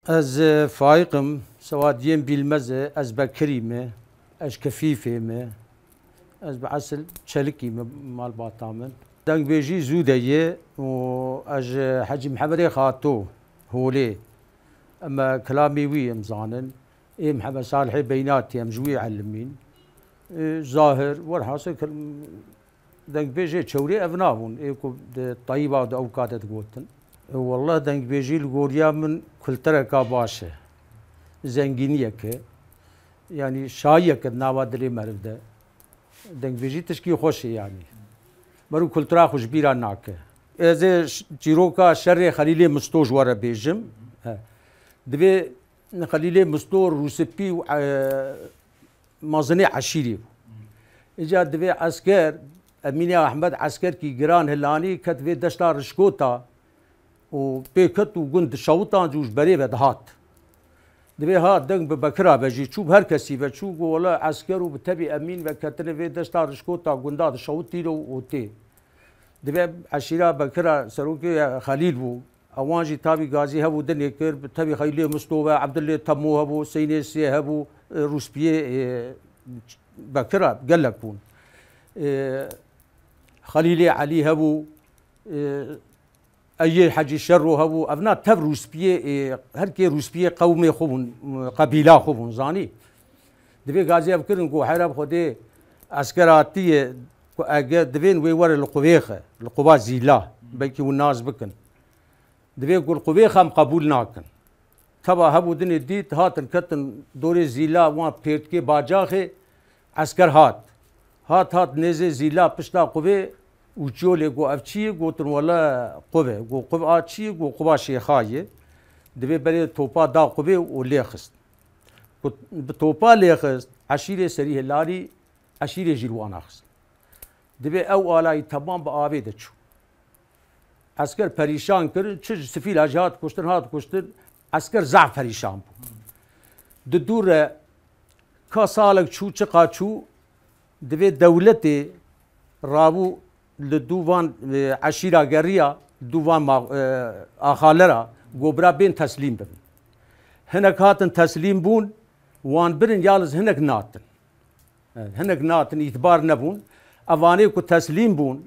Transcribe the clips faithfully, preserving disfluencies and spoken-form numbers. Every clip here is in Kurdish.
Ez, e, Faîq im, Sewad yên Bîlmez e, ez Bekirî me, ez Kefîfê me, ez bi esil Çelikî me malbata min. Dengbêjî zû de ye û ez ji Hecî Mihemedê Xato Holê, em, e, kilamê wî em zanin. Ê Mihemed Salihê Beynatî em ji wî elimîn. Ê, Zahir, werhasil kir-, dengbêjê çewrê ev nabûn, ê ku di Tayîba di ewka de digotin. Ê, wallah dengbêjî li goriya min kultureka baş e. Zengîniyek e. Yanî şahiyek e di nava dilê meriv de. Dengbêjî tişkî xweş e yanî. Meriv kultura xwe ji bîra nake. Ez ê ş-, çîroka şerê Xelîlê Misto ji we re bêjim. He. Divê Xelîlê Misto rûspî û, e, mezinê eşîrê bû. Îca divê esker, Emînê Ahmed eskerkî giran hilanî ket vê deşta Rişkota û pê ket û gund dişewitan û ji berê ve dihat. Divê ha deng bi Bekira ve jî çû, bi her kesî ve çû, got, wela esker û bi tevî Emîn ve ketine vê deşta Rişkota gunda dişewitîne û, û tê. Divê eşîra Bekira serokê Xelîl bû. Ewan jî tavî gazî hebû, dinê kir, bi tevî Xelîlê Misto ve, Ebdulê Temo hebû, Seynê Sê hebû, e, Rûspiyê, e, Bekira gelek bûn. E, Xelîlê Elî hebû, e, Eyê Hecî Şerro hebû, evna tev Rûspiyê, ê, her kê Rûspiyê qewmê xwe bûn, qebîla xwe bûn, zanî. Divê gazî ev kirin ku here bi Xwedê esker hatiye ku ege divên wê were li quvê xe, li quva Zîla, belkî hûn nas bikin. Divê ku li quvê xe em qebûl nakin. Teva hebû dinê dît, hatin ketin dorê Zîla wan pêrtkê bacaxê, esker hat. Hat, hat nêzê Zîla pişta quvê û çiyo lê got, ev çi ye? Gotin, wele quv e. Got, quv a çi ye? Got, quva Şêxa ye. Divê berê topa da quvê û lê xist. Got, bi topa lê xist, eşîrê serî hilarî, eşîrê jî li wana xist. Divê ew alayî temam bi avê de çû. Esker perîşan kirin, çi ji sifîla jî hat kuştin, hat kuştin, esker zaf perîşan bû. Di dû re ka salek çû, çiqa çû, divê dewletê rabû li dû van, e, eşîra geriya, dû van ma-, e, axalera, got bira bên teslîm bibin. Hinek hatin teslîm bûn, wan birin, yalnız hinek natin. Hinek natin, îtibar nebûn. Evanê ku teslîm bûn,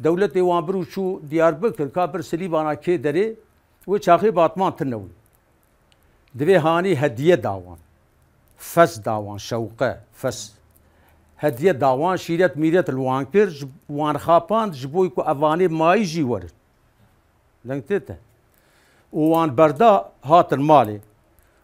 dewletê wan bir û çû Diyarbekir, ka bir Silîbana kê derê, wê çaxê Batman tine wî. Divê hanî hediye da wan. Fes da wan, şewqe, fes. Hediye da wan, şîret mîret li wan kir, ji wan xapand, ji bo ku evanê mayî jî werin. Deng tê te. Û wan berda hatin malê.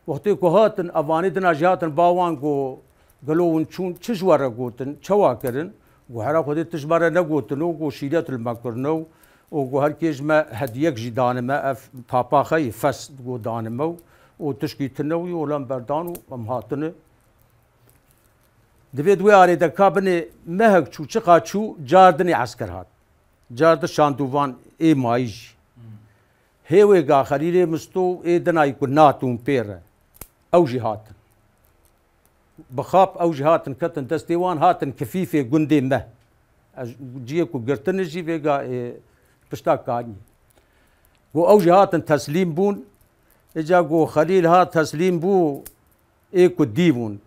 Wextê ku hatin, evanê dina jî hatin ba wan, got, gelo hûn çûn çi ji we re gotin, çawa kirin? Got, hera Xwedê tu ji me re negotin û got, şîret li me kirine û, û got, her kê ji me hediyek jî danime, ev tapa xeyî fes got danime û, û tişkî tine wî, û lem berdan û em hatine. Divê di wê arê de ka binê mehek çû, çiqa çû, car dinê esker hat. Car di şandûvan ê mayî jî. Hê wê ga Xelîlê Misto û ê dinayî ku natûn pê re. Ew jî hatin. Bi xap ew jî hatin ketin destê wan, hatin kifîfê gundê me. Ez ciyê ku girtine jî vê ga, e, pişta kaniyê. Got ew jî hatin teslîm bûn. Îca got Xelîl hat teslîm bû. Ê ku dî bûn.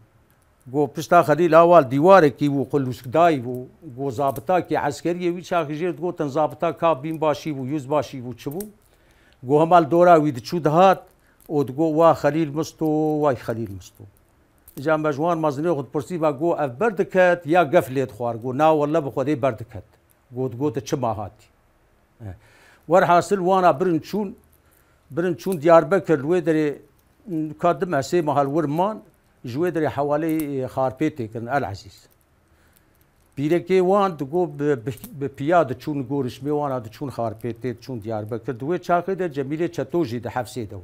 Got, pişta Xelîl Awal dîwarekî bû, qulûskdayî bû. Got, zabitakî eskeriyê wî çaxî jê digotin zabita ka bînbaşî bû, yüzbaşî bû, çi bû? Got, hema li dora wî diçû dihat û digot, wa Xelîl Misto, way Xelîl Misto. Îca me ji wan mezinê xwe dipirsî, me got, ev berdiket ya gef lê dixwar? Got, na welle bi Xwedê berdiket. Got, got, çima hatî? Werhasil wana birin çûn, birin çûn Diyarbekir, li wê derê ka du meh sê meha li wir man, ji wê derê hewaleyî, e, Xarpêtê kirin, El Ezîz. Pîrekê wan digot bi, bi, bi piya diçûn, gorişmê wana diçûn Xarpêtê, diçûn Diyarbekir. Di wê çaxê de Cemîlê Çeto jî di hefsê de bû.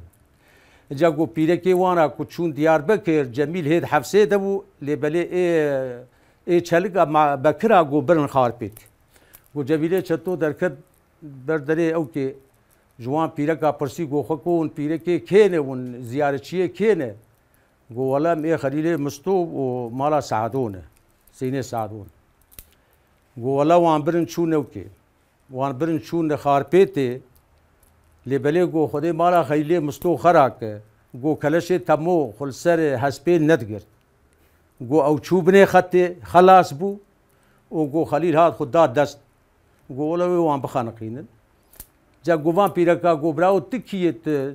Îca got pîrekê wana ku çûn Diyarbekir, Cemîl hê di hefsê de bû, lê belê ê, ê Çelika ma-, Bekira got birin Xarpêtê. Got Cemîlê Çeto derket ber derê ewkê, ji wan pîreka pirsî, got, xwe ku hûn pîrekê kê ne, hûn ziyaretçiyê kê ne? Got, wele em ê Xelîlê Misto û mala Seado ne, Seynê Seado ne. Got, wele wan birin çûn ewkê. Wan birin çûn Xarpêtê, lê belê got, Xwedê mala Xelîlê Misto xera ke. Go keleşê Temo xwe li ser hespê nedigirt. Go ew çû binê xetê, xelas bû û go Xelîl hat xwe da dest. Go wele wê wan bixeniqînin. Ca go van pîreka go birawo tu kî yê, tu,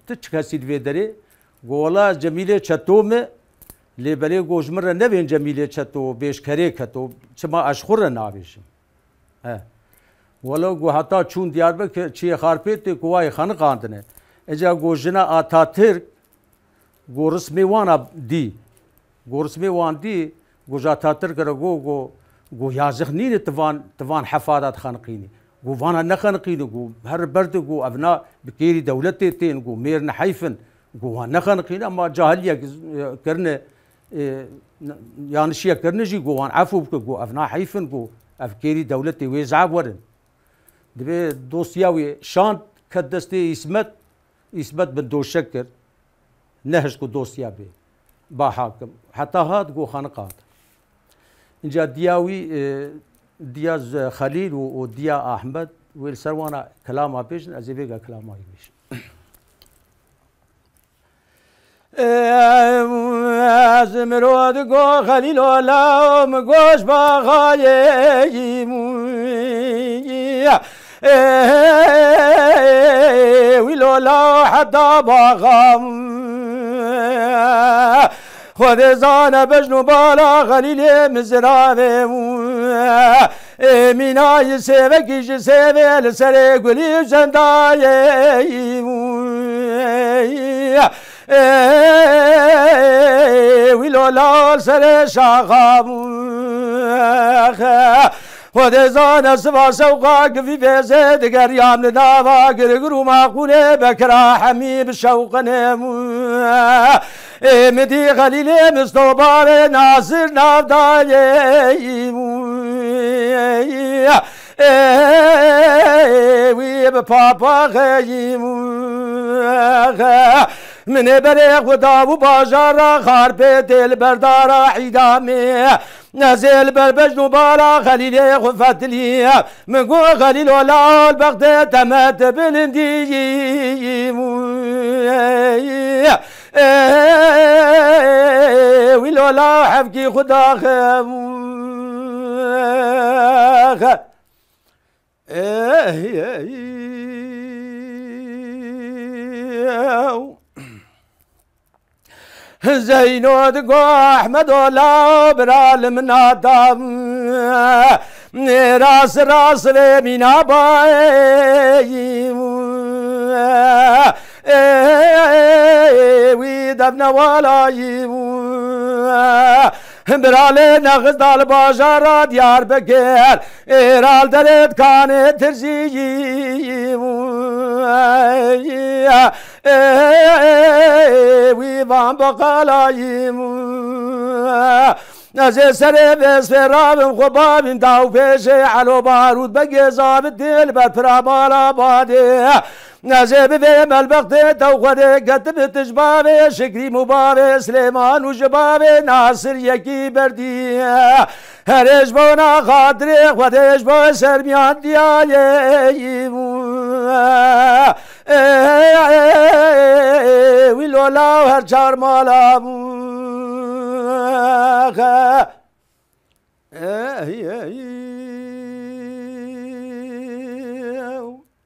tu çi kesî di vê derê? Go wela ez Cemîlê Çeto me, lê belê go ji min re nebên Cemîlê Çeto, bêşkerê Keto, çima ez ji xwe re nabêjim? He. Wele go heta çûn Diyarbekir, çiyê Xarpêtê ku wayê xeniqandine. Eca go jina Atatirk, go rismê wana dî. Go rismê wan dî, go ji Atatirk re go, go, go yazix nîne ti van, ti van hefa de dixeniqînî. Go vana nexeniqîne, go her berde go evna bi kêrî dewletê tên, go mêr ne heyf in, go wan nexeniqîne, ama cahiliyek, e, kirine, e, n-, yanlışiyek kirine jî, go wan efû bike, go evna heyf in, go ev kêrî dewletê wê zaf werin. Dibê dosya wê şand ket destê Îsmet, Îsmet bin doşek kir. Nehişt ku dosya bê. Ba hakim. Heta hat go xaniqat. Inca diya wî, e, diya z-, Xelîl û, û diya Ahmed wê li ser wana kilama bêjin, ez ê vêga kilama wî bêjim. Ez mirod go Xelîlo law, mi goş baxayê yî mû. Ê, wî lo law heta baxam. Xwedê zane bejn û bala Xelîlê min ziravê û. Ê, mîna yi sêvekî ji sêvê li serê gulî û zendayê û. Ê, wî lo law serê şaxam û. Xwedê zane siva şewqa givî vêzê digeriyam li nava girgir û maqûlê bekira hemî bi şewqinê mû. Ê min dî Xelîlê Mistobarê Nasir navdayê mû. Ê wî bi papaxê mû. Min ê berê xwe da û bajara Xarpêtê li berdara îdamê. Ez ê li ber bejn û bala Xelîlê xwe fetilî. Min got, Xelîlo lal bextê te me te bilindî. Ê, wî lo la hevkî xwe daxe. Ê, ê, ê. Zeyno digo Ehmedo la bira li min nada. Ê ras ras vê mîna bayê. Ê, wî devnewalayî. Bira lê nexist dal bajara Diyarbekir. Ê ral derê dikanê tirzî. Ê, wî van beqalayî. Ez ê serê vêsvê rabim xwe babîn daw pêşê Elo Barût begê zabit dê li ber pira bala badê. Ez ê bivê melbextê tew xwedê ketibit ji bavê Şikrîm û bavê Silêman û ji bavê Nasir yekî berdî. Herê ji bona xatirê xwedê ji bo sermiyandiyayê. Ê, wî lola û her çar mala bû.